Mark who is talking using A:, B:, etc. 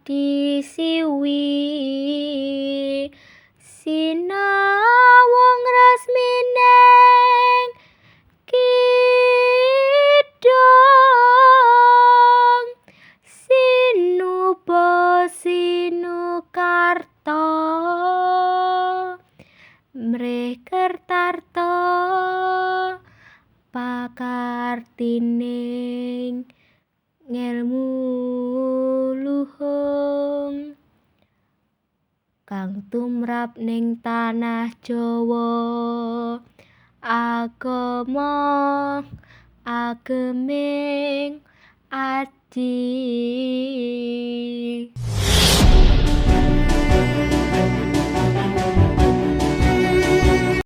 A: Disiwi sinawung resmining kidung, sinuba sinukarta mrih kertarta pakartining ngelmu luhung kang tumrap ning tanah Jawa. Agama ageming aji.